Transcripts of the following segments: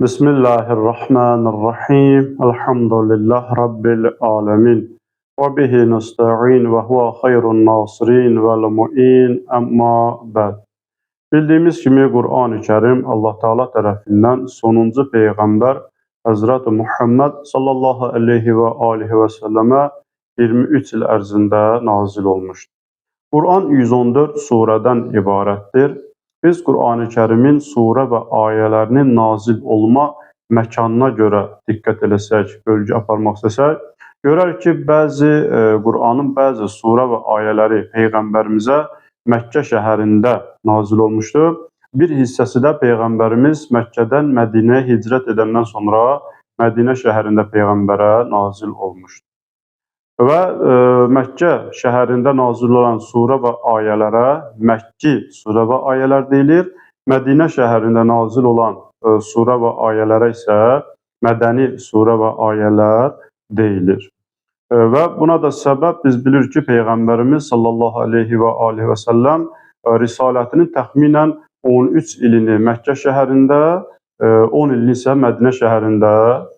Bismillahirrahmanirrahim. Elhamdülillah Rabbil alemin. Və bihi nesta'in və huve xeyrun nasirin vəl muin. Əmma bəd. Bildiyimiz kimi Qur'an-ı Kərim Allah Teala tərəfindən sonuncu peyğəmbər Həzrəti Muhammed sallallahu əleyhi və alihi və səlləmə 23 il ərzində nazil olmuşdur. Quran 114 surədən ibarətdir. Biz Qur'an-ı Kərimin surə və ayələrinin nazil olma məkanına görə diqqət eləsək, bölgü aparmaq istəsək, görərik ki, bəzi Qur'anın bəzi surə və ayələri peyğəmbərimizə Məkkə şəhərində nazil olmuşdu. Bir hissəsi də peyğəmbərimiz Məkkədən Mədinəyə hicrət edəndən sonra Mədinə şəhərində peyğəmbərə nazil olmuşdu. Və Məkkə şəhərində nazil olan surə və ayələrə Məkki surə və ayələr deyilir. Mədinə şəhərində nazil olan surə və ayələrə isə Mədəni surə və ayələr deyilir. Və buna da səbəb biz bilirik ki, Peyğəmbərimiz sallallahu əleyhi və alihi və səlləm risalətinin təxminən 13 ilini Məkkə şəhərində, 10 ilini isə Mədinə şəhərində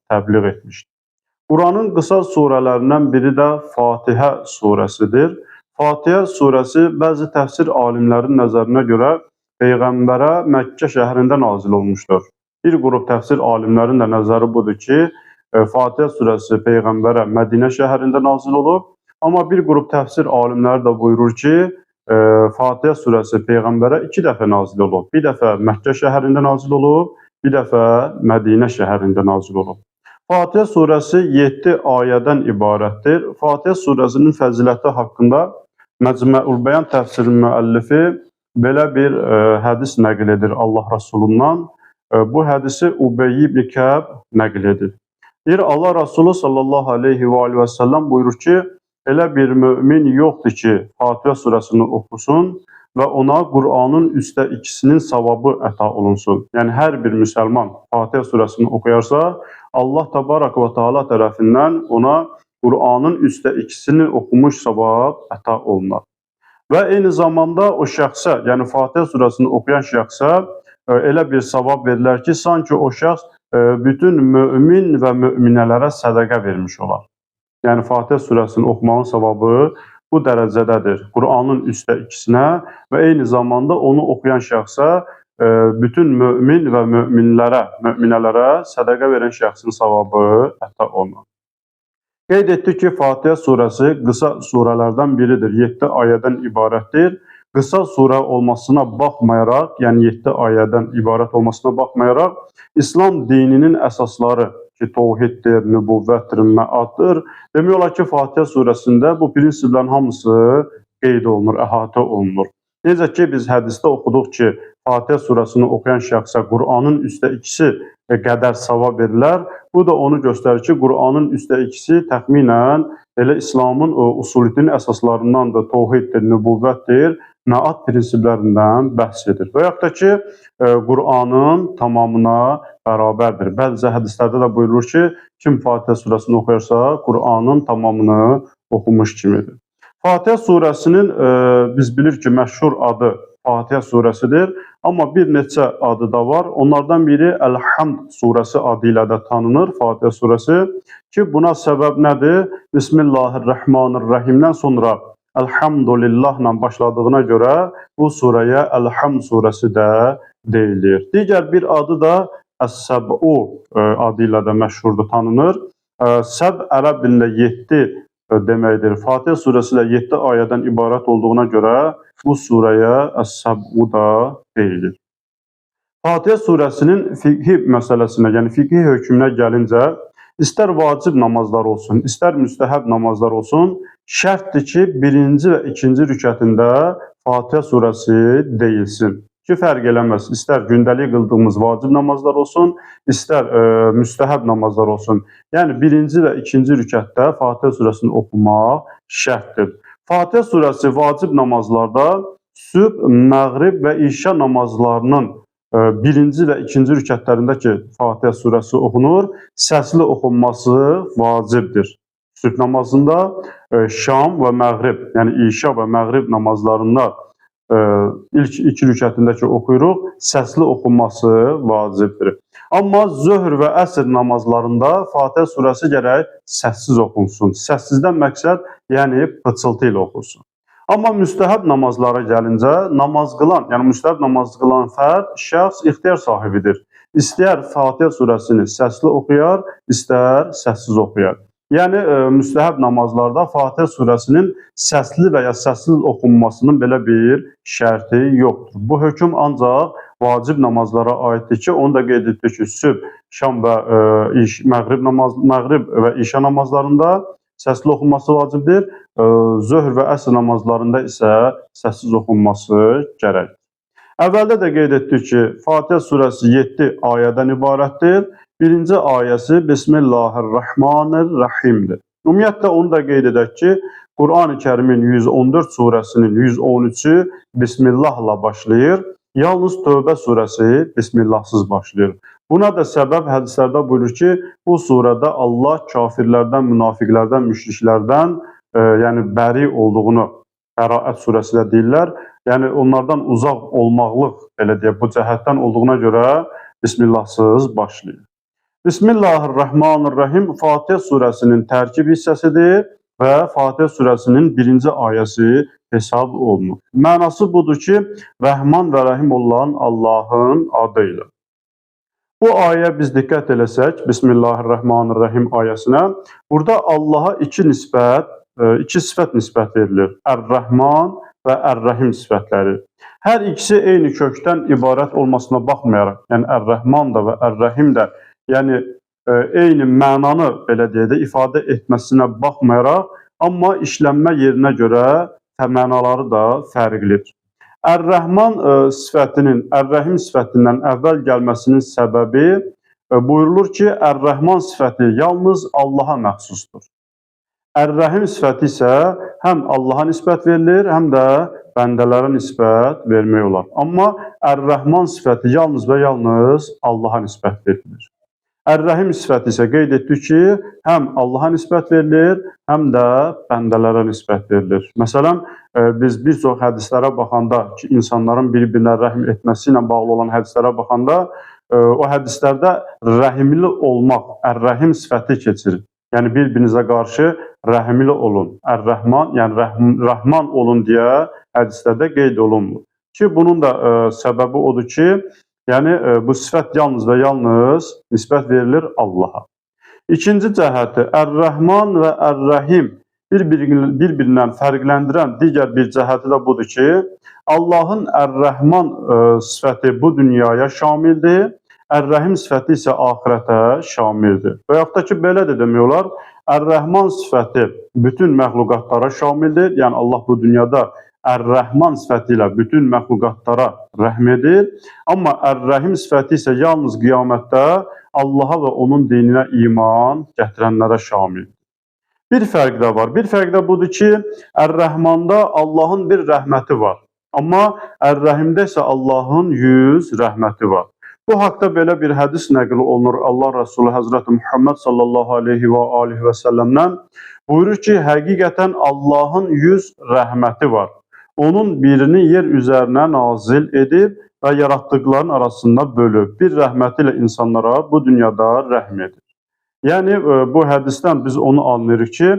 təbliğ etmişdir. Quranın qısa surələrindən biri də Fatihə surəsidir. Fatihə surəsi bəzi təfsir alimlərinin nəzərinə görə Peyğəmbərə Məkkə şəhərində nazil olmuşdur. Bir qrup təfsir alimlərinin də nəzəri budur ki, Fatihə surəsi Peyğəmbərə Mədinə şəhərində nazil olub. Amma bir qrup təfsir alimləri də buyurur ki, Fatihə surəsi Peyğəmbərə iki dəfə nazil olub. Bir dəfə Məkkə şəhərində nazil olub, bir dəfə Mədinə şəhərində nazil olub. Fatihə surəsi 7 ayədən ibarətdir. Fatihə surəsinin fəziləti haqqında Məcməul Bəyan təfsirinin müəllifi belə bir hədis nəql edir Allah Rasulundan. Bu hədisi Ubeyy ibn Kəb nəql edir. Deyir, Allah Rasulü sallallahu əleyhi və alihi və səlləm buyurur ki, elə bir mömin yoxdur ki, Fatihə surəsini oxusun və ona Qur'anın üçdə ikisinin savabı əta olunsun. Yəni, hər bir müsəlman Fatihə surəsini oxuyarsa, Allah təbarək və teala tərəfindən ona Qur'anın üçdə ikisini oxumuş savab əta olunar. Və eyni zamanda o şəxsə, yəni Fatihə surəsini oxuyan şəxsə elə bir savab verilər ki, sanki o şəxs bütün mömin və möminələrə sədəqə vermiş olar. Yəni Fatihə surəsini oxumağın savabı bu dərəcədədir. Qur'anın üçdə ikisinə və eyni zamanda onu oxuyan şəxsə bütün mömin və möminlərə, möminələrə sədəqə verən şəxsin savabı əta olunur. Qeyd etdik ki, Fatihə surəsi qısa surələrdən biridir. 7 ayədən ibarətdir. Qısa surə olmasına baxmayaraq, yəni 7 ayədən ibarət olmasına baxmayaraq, İslam dininin əsasları ki, tovhiddir, nübüvvətdir, məaddır. Demək olar ki, Fatihə surəsində bu prinsiplərin hamısı qeyd olunur, əhatə olunur. Necə ki, biz hədisdə oxuduq ki, Fatihə surəsini oxuyan şəxsə Qur'anın üçdə ikisi qədər savab verilər. Bu da onu göstərir ki, Qur'anın üçdə ikisi təxminən elə İslamın usulüdinin əsaslarındandır, tovhiddir, nübüvvətdir, məad prinsiplərindən bəhs edir. Və yaxud da ki, Qur'anın tamamına bərabərdir. Bəzi hədislərdə də buyurulur ki, kim Fatihə surəsini oxuyarsa, Qur'anın tamamını oxumuş kimidir. Fatihə surəsinin biz bilirik ki, məşhur adı Fatihə surəsidir. Amma bir neçə adı da var. Onlardan biri Əl-Hamd surəsi adı ilə də tanınır Fatihə surəsi. Ki, buna səbəb nədir? Bismillahirrahmanirrahimdən sonra Elhamdülillahla başladığına görə bu surəyə Əl-Hamd surəsi də deyilir. Digər bir adı da Əs-Səb'u adı ilə də məşhurdur, tanınır. Səb ərəb dilində 7 deməkdir. Fatihə surəsi də 7 ayədən ibarət olduğuna görə bu surəyə Əs-Səb'u da deyilir. Fatihə surəsinin fiqhi məsələsinə, yəni fiqhi hökmünə gəlincə, istər vacib namazlar olsun, istər müstəhəb namazlar olsun, şərtdir ki, birinci və ikinci rükətində Fatihə surəsi deyilsin. Ki, fərq eləməz, istər gündəlik qıldığımız vacib namazlar olsun, istər müstəhəb namazlar olsun. Yəni, birinci və ikinci rükətdə Fatihə surəsini oxumaq şərtdir. Fatihə surəsi vacib namazlarda sübh, məğrib və işə namazlarının birinci və ikinci rükətlərində ki, Fatihə surəsi oxunur, səsli oxunması vacibdir. Sübh namazında, şam və məğrib, yəni işə və məğrib namazlarında ilk iki rükətində ki oxuyuruq, səsli oxunması vacibdir. Amma zöhr və əsr namazlarında Fatihə surəsi gərək səssiz oxunsun. Səssizdən məqsəd, yəni pıçıltı ilə oxunsun. Amma müstəhəb namazlara gəlincə, namaz qılan, yəni müstəhəb namaz qılan fərd, şəxs ixtiyar sahibidir. İstəyər Fatihə surəsini səsli oxuyar, istər səssiz oxuyar. Yəni müstəhəb namazlarda Fatihə surəsinin səsli və ya səssiz oxunmasının belə bir şərti yoxdur. Bu hökm ancaq vacib namazlara aiddir ki, onu da qeyd etdik ki, sübh, şam və məğrib və işa namazlarında səsli oxunması vacibdir. Zöhr və əsr namazlarında isə səssiz oxunması gərəkdir. Əvvəldə də qeyd etdik ki, Fatihə surəsi 7 ayədən ibarətdir. Birinci ayəsi Bismillahirrahmanirrahimdir. Ümumiyyətlə onu da qeyd edək ki, Qur'an-ı Kərimin 114 surəsinin 113-ü Bismillahla başlayır. Yalnız Tövbə surəsi Bismillahsız başlayır. Buna da səbəb hədislərdə buyurur ki, bu surədə Allah kafirlərdən, münafiqlərdən, müşriklərdən, yəni bəri olduğunu Bəraət surəsi də deyirlər. Yəni onlardan uzaq olmaqlıq, belə deyək, bu cəhətdən olduğuna görə Bismillahsız başlayır. Bismillahirrahmanirrahim Fatihə surəsinin tərkib hissəsidir və Fatihə surəsinin birinci ayəsi hesab olunur. Mənası budur ki, Rəhman və Rəhim olan Allahın adı ilə. Bu ayə biz diqqət eləsək, Bismillahirrahmanirrahim ayəsinə, burada Allaha iki sifət nisbət verilir. Ər-Rəhman və Ər-Rəhim sifətləri. Hər ikisi eyni kökdən ibarət olmasına baxmayaraq, yəni Ər-Rəhman da və Ər-Rəhim də, yəni eyni mənanı belə deyək də ifadə etməsinə baxmayaraq, amma işlənmə yerinə görə mənaları da fərqlidir. Ər-Rəhman sifətinin Ər-Rəhim sifətindən əvvəl gəlməsinin səbəbi buyurulur ki, Ər-Rəhman sifəti yalnız Allaha məxsusdur. Ər-Rəhim sifəti isə həm Allaha nisbət verilir, həm də bəndələrə nisbət vermək olar. Amma Ər-Rəhman sifəti yalnız və yalnız Allaha nisbət verilir. Ər-Rəhim sifəti isə qeyd etdik ki, həm Allaha nisbət verilir, həm də bəndələrə nisbət verilir. Məsələn, biz bir çox hədislərə baxanda ki, insanların bir-birinə rəhm etməsi ilə bağlı olan hədislərə baxanda, o hədislərdə rəhimli olmaq, Ər-Rəhim sifəti keçir. Yəni bir-birinizə qarşı rəhimli olun, Ər-Rəhman, yəni Rəhman olun deyə hədislərdə qeyd olunmur. Ki, bunun da səbəbi odur ki, yəni bu sifət yalnız və yalnız nisbət verilir Allaha. İkinci cəhəti, Ər-Rəhman və Ər-Rəhim bir-birindən fərqləndirən digər bir cəhəti də budur ki, Allahın Ər-Rəhman sifəti bu dünyaya şamildir, Ər-Rəhim sifəti isə axirətə şamildir. Və yaxud da ki, belə də demək olar, Ər-Rəhman sifəti bütün məxluqatlara şamildir. Yəni Allah bu dünyada Ər-Rəhman sifəti ilə bütün məxluqatlara rəhm edir. Amma Ər-Rəhim sifəti isə yalnız qiyamətdə Allaha və onun dininə iman gətirənlərə şamildir. Bir fərq də var. Bir fərq də budur ki, Ər-Rəhmanda Allahın bir rəhməti var. Amma Ər-Rəhimdə isə Allahın 100 rəhməti var. Bu haqda belə bir hədis nəql olunur Allah Rəsulu Həzrəti Muhammed sallallahu aleyhi və alihi və səlləmdən. Buyurur ki, həqiqətən Allahın 100 rəhməti var. Onun birini yer üzərinə nazil edib və yaratdıqların arasında bölüb. Bir rəhməti ilə insanlara bu dünyada rəhm edir. Yəni bu hədisdən biz onu anlayırıq ki,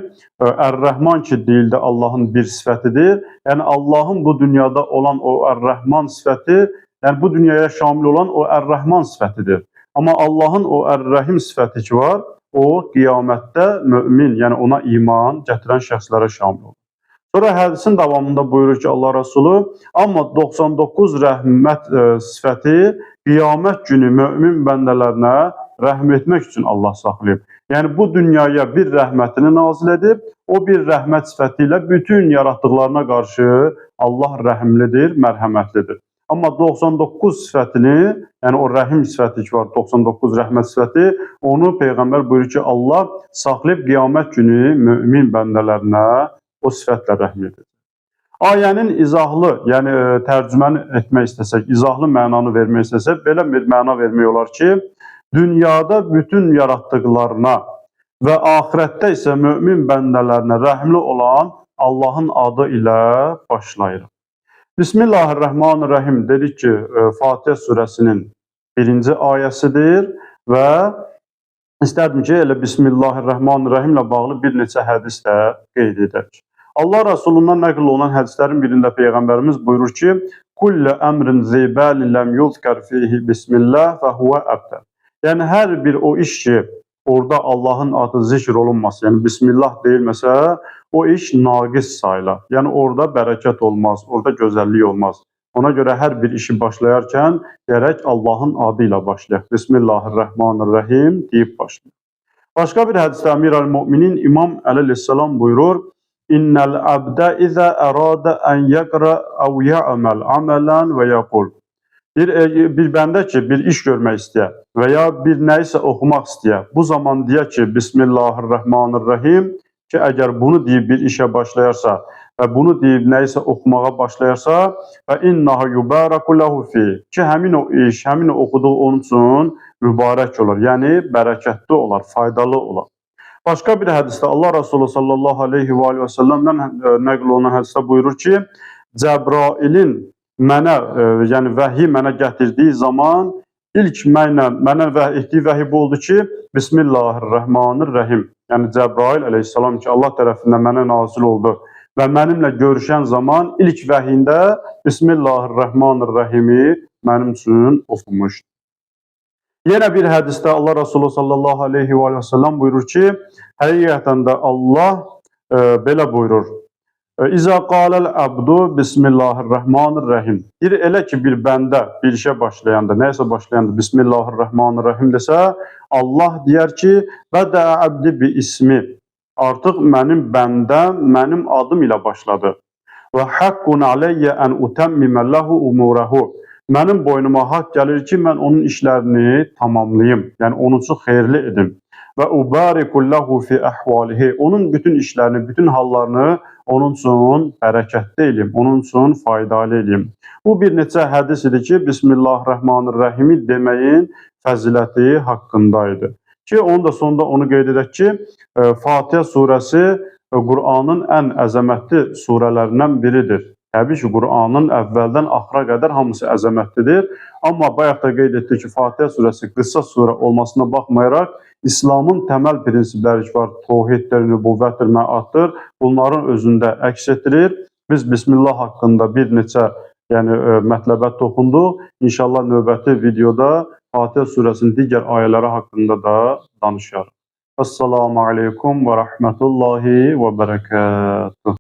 Ər-Rəhman ki deyildi Allahın bir sifətidir. Yəni Allahın bu dünyada olan o Ər-Rəhman sifəti, yəni bu dünyaya şamil olan o Ər-Rəhman sifətidir. Amma Allahın o Ər-Rəhim sifəti ki var, o qiyamətdə mömin, yəni ona iman gətirən şəxslərə şamil olur. Sonra hədisin davamında buyurur ki, Allah Rəsulu, amma 99 rəhmət sifəti qiyamət günü mömin bəndələrinə rəhm etmək üçün Allah saxlayıb. Yəni bu dünyaya bir rəhmətini nazil edib, o bir rəhmət sifəti ilə bütün yaratdıqlarına qarşı Allah rəhimlidir, mərhəmətlidir. Amma 99 sifətini, yəni o rəhim sifəti ki var, 99 rəhmət sifəti, onu Peyğəmbər buyurur ki, Allah saxlayıb qiyamət günü mömin bəndələrinə o sifətlə rəhm edir. Ayənin izahlı, yəni tərcüməni etmək istəsək, izahlı mənanı vermək istəsək, belə bir məna vermək olar ki, dünyada bütün yaratdıqlarına və axirətdə isə mömin bəndələrinə rəhimli olan Allahın adı ilə başlayırıq. Bismillahirrahmanirrahim dedik ki, Fatihə surəsinin birinci ayəsidir və istərdim ki, elə Bismillahirrahmanirrahim ilə bağlı bir neçə hədis də qeyd edək. Allah Rasulundan nəql olunan hədislərin birində Peyğəmbərimiz buyurur ki, Kullu əmrin zibalin ləm yuzkər fihi bismillah və huve əbtər. Yəni, hər bir o iş ki, orada Allahın adı zikr olunmasa, yəni Bismillah deyilməsə, o iş naqis sayılar. Yəni, orada bərəkət olmaz, orada gözəllik olmaz. Ona görə hər bir işi başlayarkən gərək Allahın adı ilə başlayaq. Bismillahirrahmanirrahim deyib başlayaq. Başqa bir hədisdə Əmir əl-Müminin İmam əleyhissalam buyurur, İnnəl əbdə izə əradə ən yəqrə əv yə'məl əmələn və yəqul. Bir bəndə ki, bir iş görmək istəyə və ya bir nəyisə oxumaq istəyə, bu zaman deyə ki, Bismillahirrahmanirrahim ki, əgər bunu deyib bir işə başlayarsa və bunu deyib nəyisə oxumağa başlayarsa və innahu yubaraku lehu fi ki, həmin o iş, həmin o oxuduğu onun üçün mübarək olar, yəni bərəkətli olar, faydalı olar. Başqa bir hədisdə Allah Resulü sallallahu aleyhi və alihi və səlləmdən nəql olunan hədisdə buyurur ki, Cəbrailin mənə, yəni vəhi mənə gətirdiyi zaman ilk mənə etdiyi vəhi bu oldu ki, Bismillahirrahmanirrahim. Yəni Cəbrail əleyhissalam ki, Allah tərəfindən mənə nazil oldu və mənimlə görüşən zaman ilk vəhiyində Bismillahirrahmanirrahimi mənim üçün oxumuşdu. Yenə bir hədisdə Allah Resulü sallallahu aleyhi və səlləm buyurur ki, həqiqətən də Allah belə buyurur. İza qaləl əbdu Bismillahirrahmanirrahim. Deyir, elə ki bir bəndə bir işə başlayanda, nəyisə başlayanda Bismillahirrahmanirrahim desə, Allah deyər ki, bədə əbdi bi ismi. Artıq mənim bəndəm mənim adım ilə başladı. Və haqqun aleyyə ən utəmmimə ləhu umurahu. Mənim boynuma haqq gəlir ki, mən onun işlərini tamamlayım. Yəni, onun üçün xeyirli edim. Və ubariku ləhu fi əhvalihi. Onun bütün işlərini, bütün hallarını onun üçün bərəkətli eləyim, onun üçün faydalı eləyim. Bu bir neçə hədis idi ki, Bismillahirrahmanirrahimi deməyin fəziləti haqqındaydı. Ki, onun da sonunda onu qeyd edək ki, Fatihə surəsi Qur'anın ən əzəmətli surələrindən biridir. Təbii ki, Qur'anın əvvəldən axıra qədər hamısı əzəmətlidir. Amma bayaq da qeyd etdik ki, Fatihə surəsi qısa surə olmasına baxmayaraq, İslamın təməl prinsipləri ki var, tohiddir, nübüvvətdir, məaddır, bunların özündə əks etdirir. Biz Bismillah haqqında bir neçə mətləbə toxunduq. İnşallah növbəti videoda Fatihə surəsinin digər ayələri haqqında da danışarıq. Assalamu aleykum və rəhmətullahi və bərəkatuhu.